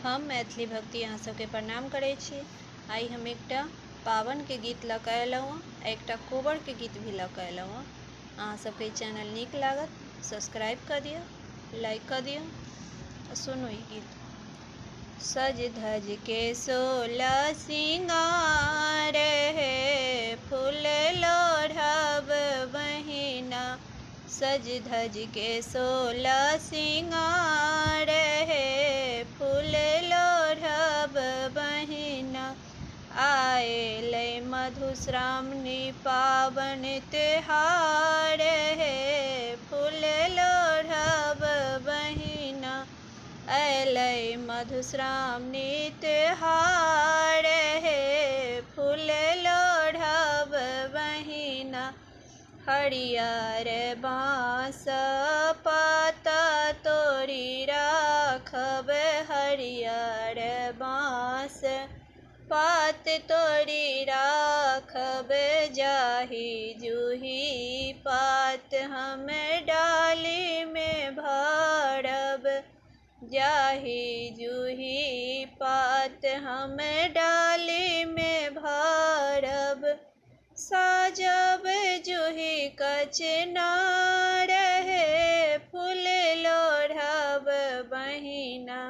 हम मैथिली भक्ति अहाँ सबके प्रणाम करै छी। आइ हम एकटा पाबनिके गीत लऽ कऽ अयलहुँ हँ आ एकटा कोबरके गीत भी लऽ कऽ अयलहुँ हँ। अहाँ सबके ई चैनल नीक लागत सब्सक्राइब कऽ दिअ, लाइक कऽ दिअ आ सुनू ई गीत। सज धज के सोलह सिंगार हे, फूल लोढ़ब बहिना। सज धज के सोलह सिंगार हे, फूल लोढ़ब बहिना। आयल मधुश्रावणी पावन त्योहार हे, फूल लोढ़ब बहिना। अयलै मधुश्रावणी त्योहार हे, फूल लोढ़ब बहिना। हरियर बाँस पाता तोड़ि राखब, हरियर बाँस पात तोड़ि राखब। जाहि जूही पात हम डालीमे भरब, जाहि जूही पात हम डालीमे भरब। साजब जूही कचनार हे, फूल लोढ़ब बहिना।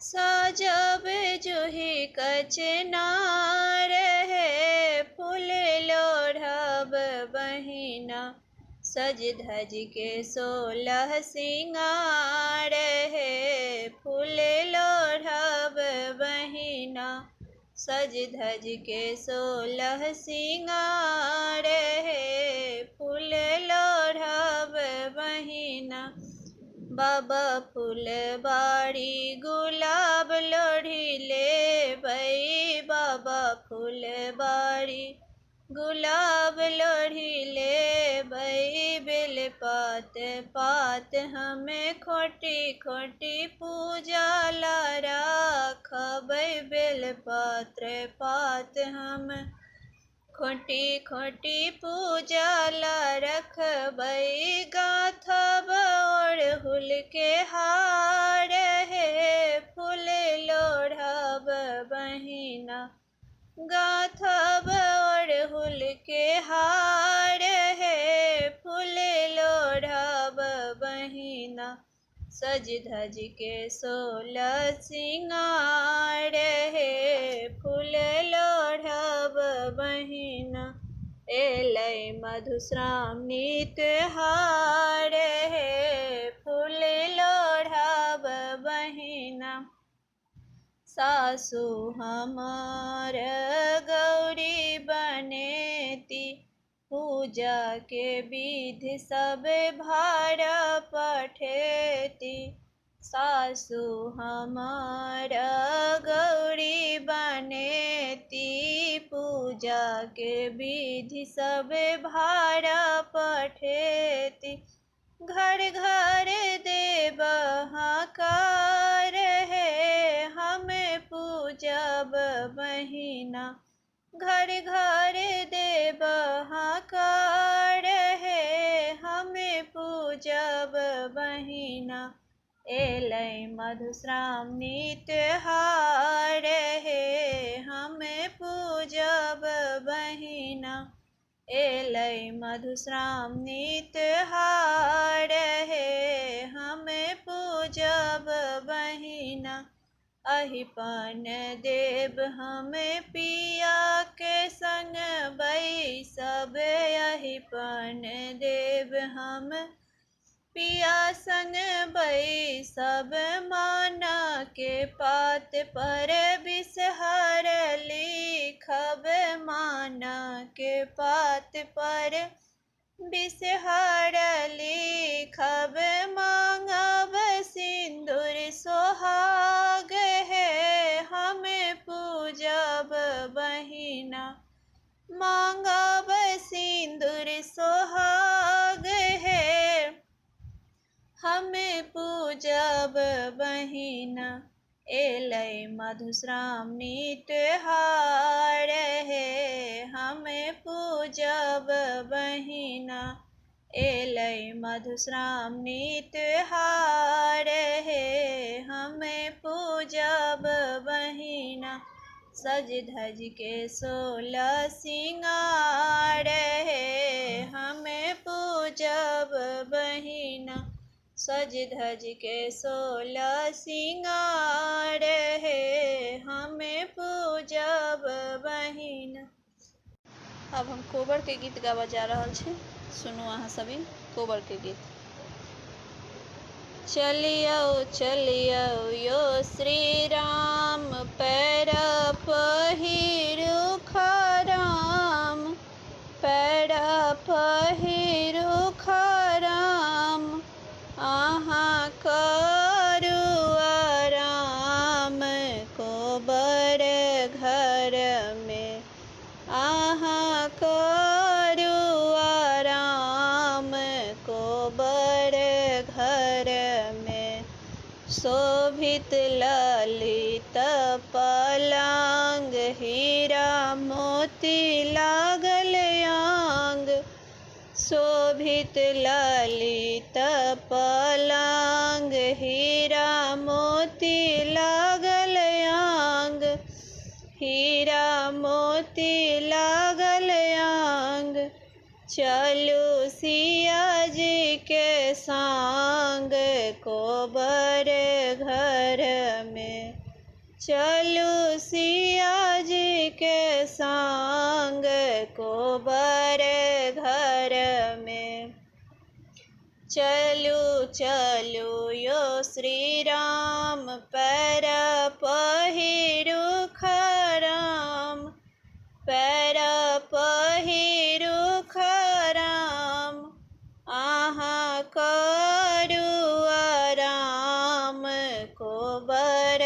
साजब जूही कचनार हे, फूल लोढ़ब बहिना। सज धज के सोलह सिंगार हे, फूल लोढ़ब बहिना। सज धज के सोलह सिंगार हे, फूल लोढ़ब बहिना। बाबा फूलबाड़ी गुलाब लोढ़ी लेबै, बाबा फूलबाड़ी गुलाब लोढ़ी लेबै। बेलपात पात हमे खोटि खोटि पूजा ला राखबै, बेलपत्र पात हम खोटि खोटि पूजा ला रखबै। गाँथब ओड़हुल के हार हे, फूल लोढ़ब बहिना। गाँथब ओड़हुल के हार हे, फूल लोढ़ब बहिना। सज धज के सोलह सिंगार हे, फूल लोढ़ब बहिना। एलै मधुश्रावणी त्योहार हे, फूल लोढ़ब बहिना। सासु हमार गौरी बनेती, पूजा के विधि सब भार पठेती। सासु हमार गौरी बनेती, पूजा के विधि सब भार पठेती। घर घर देब हकार हे, हम पूजब बहिना। घर घर देब हकार हे, हम पूजब बहिना। एलै मधुश्रावणी त्योहार हे, हम पूजब बहिना। एलै मधुश्रावणी त्योहार हे, हम पूजब बहिना। अहिपन देब हम पिया के संग बैसब, अहिपन देब हम पिया संग बैसब। माना के पात पर बिसहर लिखब, माना के पात पर बिसहर लिखब। मांगब सिंदूर सोहाग हे, हम पूजब बहिना। मांगब सिंदूर सोहाग हे, हम पूजब बहिना। एलै मधुश्रावणी त्योहार हे, हम पूजब बहिना। एलै मधुश्रावणी त्योहार हे, हम पूजब पूजब बहिना, सज धज के सोलह सिंगार हे, हम पूजब बहिना, सज धज के सोलह सिंगार हे, हम पूजब बहिना। आब हम कोबरके गीत गाबऽ जा रहल छी। सुनू अहाँ सब ई कोबरके गीत। चलियौ चलियौ यो श्री राम, पैर पहिरू खराम, पैर पहिरू खराम, अहाँ करू आराम कोबर घरमे, अहाँ करू आराम कोबर घरमे। शोभित ललित पलङ्ग, हीरा मोती लागल अङ्ग, शोभित ललित पलङ्ग, हीरा मोती लागल अङ्ग, हीरा मोती लागल अङ्ग, चलू सिया जी के संग कोबर घरमे, चलू सिया जी के संग कोबर घरमे। चलू चलू यो श्री राम, पैर पहिरू खराम, पैर पहिरू खराम, अहाँ करू आराम कोबर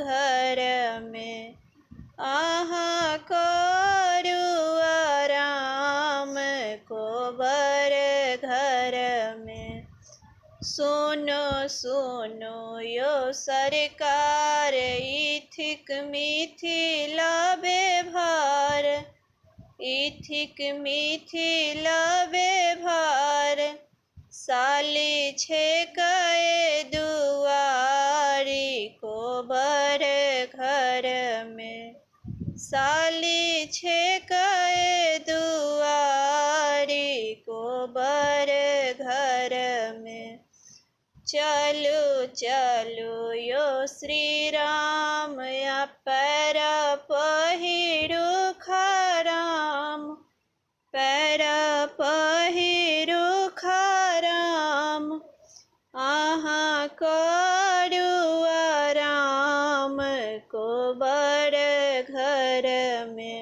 घरमे, अहाँ करू आराम कोबर घरमे। सुनो सुनो यो सरकार, ई थिक मिथिला व्यवहार, ई थिक मिथिला व्यवहार, साली छेकै दुआरी कोबर घरमे, साली छेकै दुआरी कोबर घरमे। चलू चलू यो श्री राम, या पैर पहिरू खराम, पैर पहिरू खराम, अहाँ करू आराम कोबर घरमे,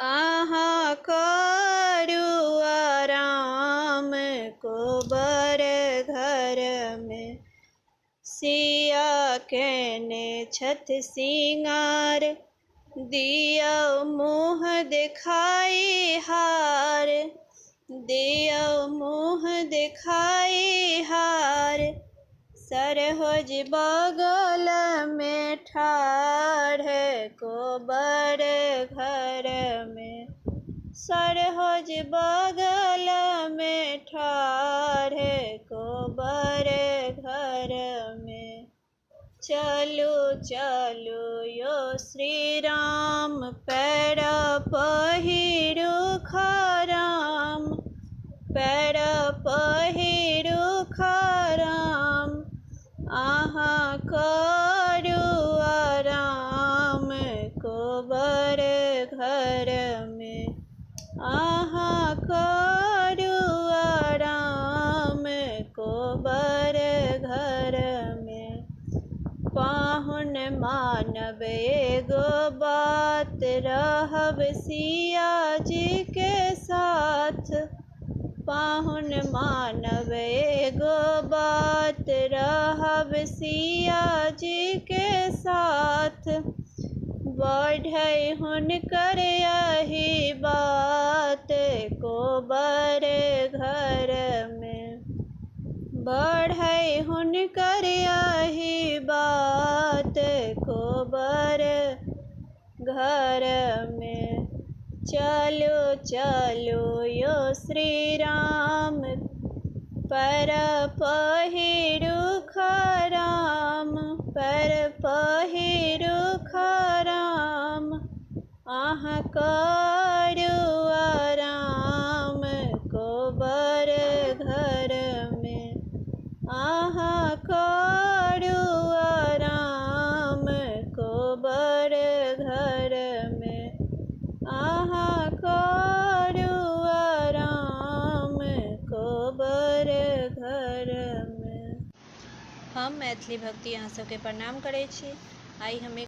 अहाँ करू आराम कोबर घरमे। सिया केने छथि सिंगार, दियौ मुँह देखाई हार, दियौ मुँह देखाई हार, सरहोज बगलमे ठाढ़ कोबर घरमे, सरहोज बगलमे ठाढ़ कोबर घरमे। चलू चलू यो श्री राम, पैर पहिरू खराम, पैर पहिरू खराम, अहाँ करू आराम कोबर घरमे, अहाँ करू आराम कोबर घरमे। पाहुन मानब एगो बात, रहब सिया जी के साथ, पाहुन मानब एगो बात, रहब सिया जी के साथ, बढ़ै हुनकर यही बात कोबर घरमे, बढ़ै हुनकर यही बात कोबर घरमे। चलू चलू यो श्री राम, पैर पहिरू खराम, पैर पहिरू अहाँ करू आराम कोबर घरमे, अहाँ करू आराम कोबर घरमे, अहाँ करू आराम कोबर घरमे। हम मैथिली भक्ति अहाँ सबके प्रणाम करै छी। आइ हम एक